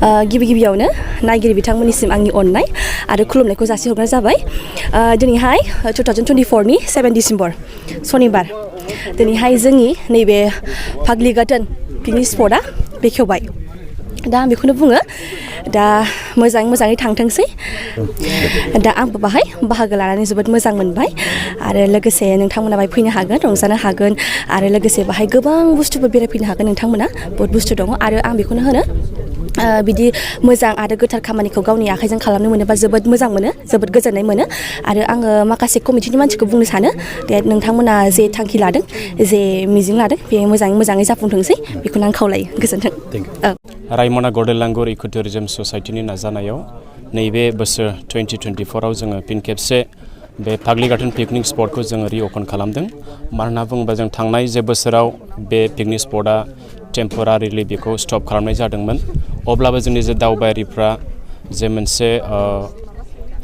गिबि गिबियावनो नायगिरि बिथांमोननिसिम आंनि अननाय आरो खुलुमनायखौ जासिहरनाय जाबाय। दिनैहाय 2024 नि 7 डिसेम्बर सनिबार दिनैहाय जोंनि नैबे फाग्लिगाटोन पिकनिक स्पटआ बेखेवबाय। दा आं बेखौनो बुङो दा मोजाङै थांथोंसै। दा आंबो बाहाय बाहागो लानानै जोबोद मोजां मोनबाय आरो लोगोसे नोंथांमोना बाहाय फैनो हागोन, रंजानो हागोन आरो लोगोसे बाहाय गोबां बुस्थुफोर बेरायफैनो हागोन नोंथांमोना। बहुत बुस्थु दङ आरो आं बेखौनो होनो बिदि मोजां आरो गोथार खामानिखौ गावनि आखाइजों खालामनो मोनोबा जोबोद मोजां मोनो, जोबोद गोजोननाय मोनो। आरो आङो माखासे कमिटिनि मानसिखौ बुंनो सानो दे नोंथांमोना जे थांखि लादों, जे मिजिं लादों बे मोजाङै जाफुंथोंसै बेखौनो आं खावलायो। गोजोन्थों। रायमना गल्डेन लांगुर इक' टुरिजम ससाइटिनि नाजानायाव नैबे बोसोर 2024 आव जोङो फिन खेबसे बे फाग्लिगाटोन पिकनिक स्पटखौ जोङो रिअपन खालामदों। मानो होनना बुङोबा जों थांनाय जे बोसोराव बे पिकनिक स्पटआ टेम्परारिलि बेखौ स्टप खालामनाय जादोंमोन। अब्लाबो जोंनि जे दावबायारिफ्रा जे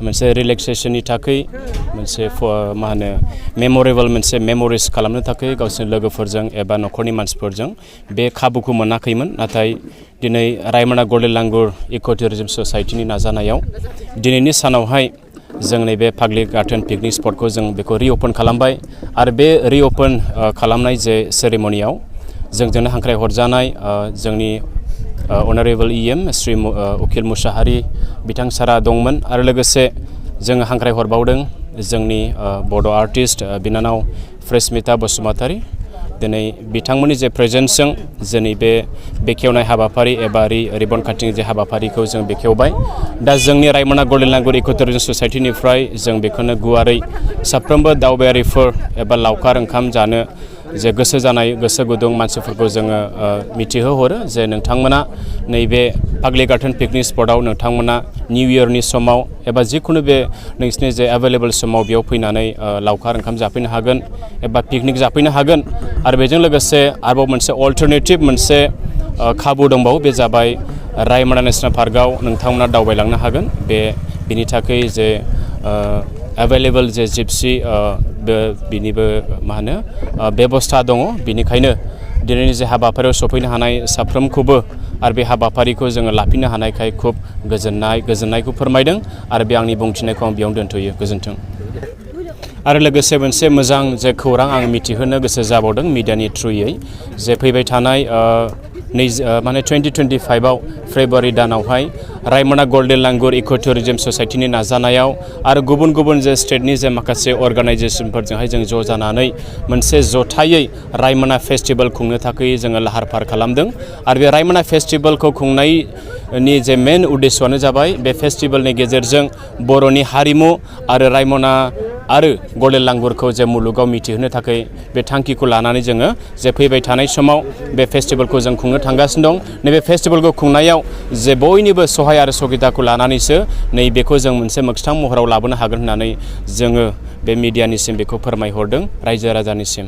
मोनसे रिलेक्सेसननि थाखाय मोनसे मा होनो मेमरेबल मोनसे मेमरिस खालामनो थाखाय गावसोरनि लोगोफोरजों एबा न'खरनि मानसिफोरजों बे खाबुखौ मोनाखैमोन। नाथाय दिनै रायमना गल्डेन लांगुर इक' टुरिजम ससाइटिनि नाजानायाव दिनैनि सानावहाय जों नैबे फाग्लिगाटोन पिकनिक स्पटखौ जों बेखौ रिअपन खालामबाय आरो बे रिअपन खालामनाय जे सेरेमनियाव जोंजोंनो हांख्राय हरजानाय जोंनि अनारेबल EM श्री उकिल मुसाहारि बिथां सारा दंमोन आरो लोगोसे जोङो हांख्राय हरबावदों जोंनि बड' आर्टिस्ट बिनानाव प्रेसमिता बसुमतारी। दिनै बिथांमोननि जे प्रेजेन्सजों जोंनि बे बेखेवनाय हाबाफारि एबा रिबन काटिं जे हाबाफारिखौ जों बेखेवबाय। दा जोंनि रायमना गल्डेन लांगुर इक' टुरिजम ससाइटिनिफ्राय जों बेखौनो गुवारै साफ्रोमबो दावबायारिफोर एबा लावखार ओंखाम जानो जे गोसो जानाय गोसो गुदुं मानसिफोरखौ जोङो मिथिहोहरो जे नोंथांमोना नैबे फाग्लिगाटोन पिकनिक स्पटआव नोंथांमोना निउ इयारनि समाव एबा जिखुनु बे नोंसिनि जे एभेलेबल समाव बेयाव फैनानै लावखार ओंखाम जाफैनो हागोन एबा पिकनिक जाफैनो हागोन। आरो बेजों लोगोसे आरोबाव मोनसे अल्टारनेटिभ मोनसे खाबु दंबावो, बे जाबाय रायमना नेसनेल पार्कआव नोंथांमोना दावबायलांनो हागोन। बिनि थाखाय जे एभेलेबल जे जिपसि बिनिबो मा होनो बेबस्था दङ। बिनिखायनो दिनैनि जे हाबाफारियाव सफैनो हानाय साफ्रोमखौबो आरो बे हाबाफारिखौ जोङो लाफिननो हानायखाय खुब गोजोननायखौ फोरमायदों आरो बे आंनि बुंथिनायखौ आं बेयावनो दोनथ'यो। गोजोन्थों। आरो लोगोसे मोनसे मोजां जे खौरां आं मिथिहोनो गोसो जाबावदों मिडियानि थ्रुयै जे फैबाय थानाय 2025 आव फेब्रुवारि दानावहाय रायमना गल्डेन लांगुर इक' टुरिजम ससाइटिनि नाजानायाव आरो गुबुन जे स्टेटनि जे माखासे अर्गानाइजेसनफोरजोंहाय जों ज' जानानै मोनसे जथायै रायमना फेस्टिभेल खुंनो थाखाय जोङो लाहार फाहार खालामदों। आरो बे रायमना फेस्टिभेलखौ खुंनायनि जे मेन उद्देশ্যआनो जाबाय बे फेस्टिभेलनि गेजेरजों बर'नि हारिमु आरो रायमना आरो गल्डेन लांगुरखौ जे मुलुगाव मिथिहोनो थाखाय बे थांखिखौ लानानै जोङो जे फैबाय थानाय समाव बे फेस्टिभेलखौ जों खुंनो थांगासिनो दं। नैबे फेस्टिभेलखौ खुंनायाव जे बयनिबो सहाय आरो सहायताखौ लानानैसो नैबेखौ जों मोनसे मोगथां महराव लाबोनो हागोन होननानै जोङो बे मिडियानिसिम बेखौ फोरमायहरदों रायजो राजानिसिम।